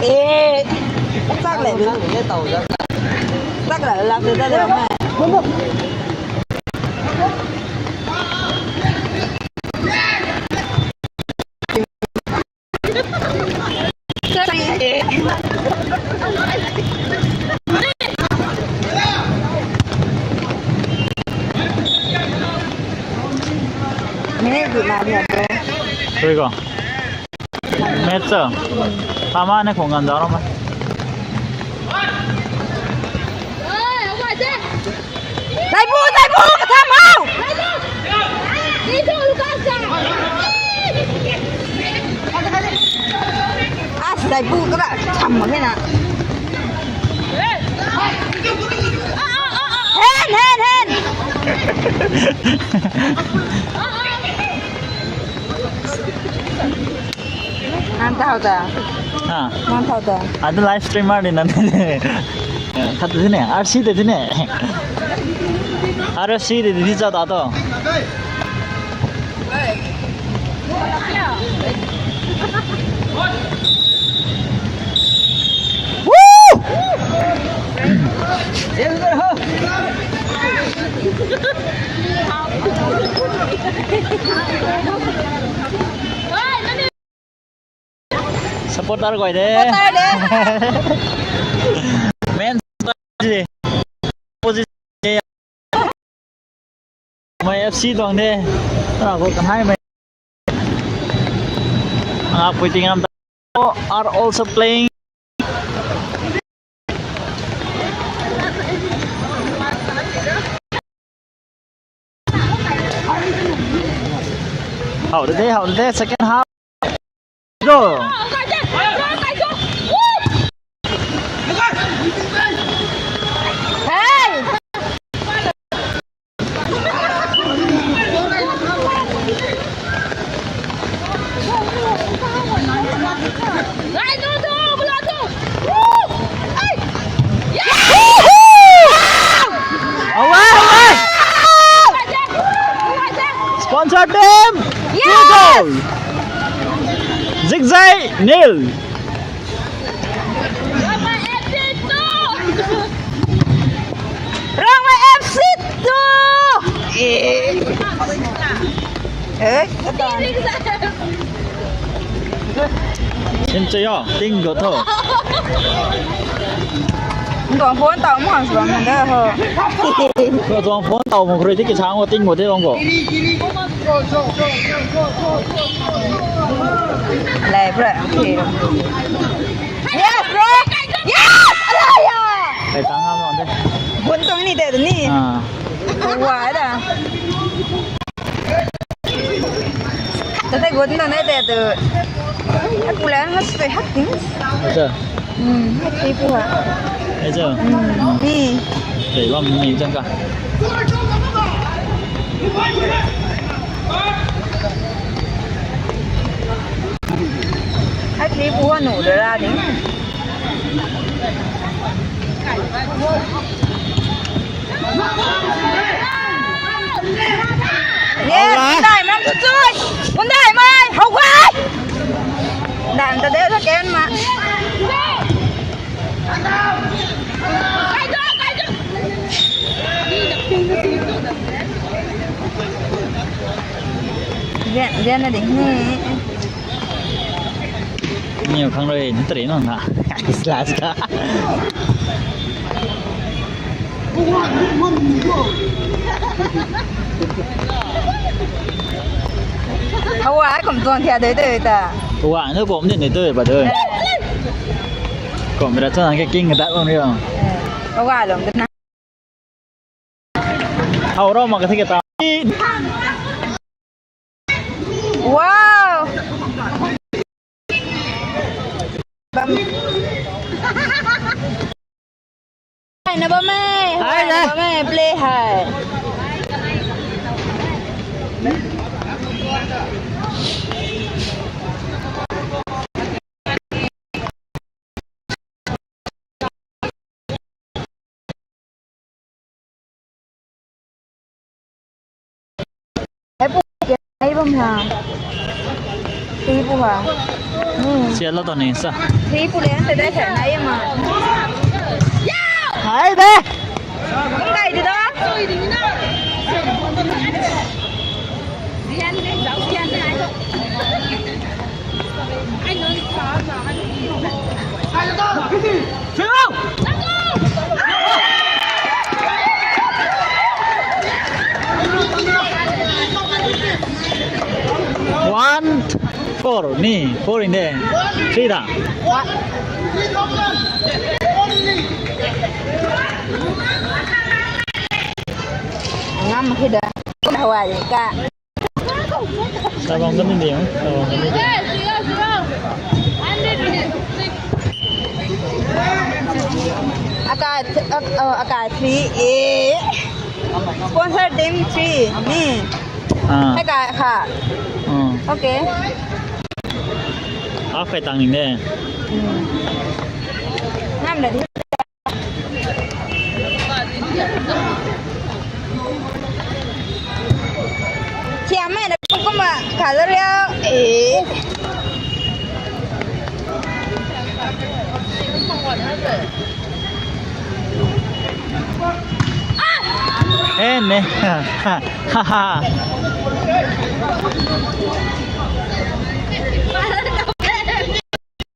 Eh, tak le. Tak le, lam de ta de mai. Minute gutna ni ate. Sorry ko. Match sa. Tama ne khong ganv zaro ma. Taibu, taibu, katham hou! As, taibu, kara, tham mak na. Hen, hen, hen! Nang thau ta? Ha? Nang thau ta? Ata live streamer ni nang. Khat tu ne, R C tu ne. R F C de di cha ta to. Woo! Supporter guay de. Supporter de. Main supporter de. Opposition. Mei F C tuang de. Tana khou kanhai mei. Ngak pui ting am ta. Are also playing. How did they? How did they? Second half. Go. Hey! Away, away! Sponsor team! Yes! Two goal! Zigzag nil. Rongmei F C two! Eh, Sim cho yo, ting go tho. Tuang phone tau mo hang suang hang da ho. Ko tuang phone tau mo khrui ti ki chang wo ting mo te long ko. Lai bra. Yes, bro. Yes! Alaya! Kai tang ngam long de. Bun tong ni de ni. Ah. Wa da. Tata got na nai te tu. Aku la na sui hak ting. Acha. Hmm, hak ti pu ha. Acha. Hmm. Ni. Te bam ni chang ka. Hak ti pu ha nu da ra ni. Yes, Alright. Bundai, mam tu chui. Bundai mai, hau gai. Dan ta de sa ken ma. Gen, gen na ding ni. Niw khang rui ni tari nang na. Slash ka. Hawa kum tuang thia dei dei ta. Hawa na kum ni ni dei ba dei. Kum ra chan ke king da kum rio. Hawa lom na. Hau rau mak ka thik ta. Wow! Bam. Hai na bam e. Hai na. Bam e, play hai. Hei pu, hei bam ha. Hei pu ha. Hmm. Sian lo to ni sa. Hei pu le an te dai sa na ye ma. Hai de. Bam kai di da. One, four, ni, four in there. Three da. Ngam hida. Hawa ka. Sabang kami dia, sabang kami dia. Aka, th-, ak-, oh, aka three A. Sponsor team three ni. Ah. Hai ka kha. Hmm. Okay. Half kai tang ning de. Hmm. Ngam da di. Kalaria, eh. Eh, ne. Ha, ha.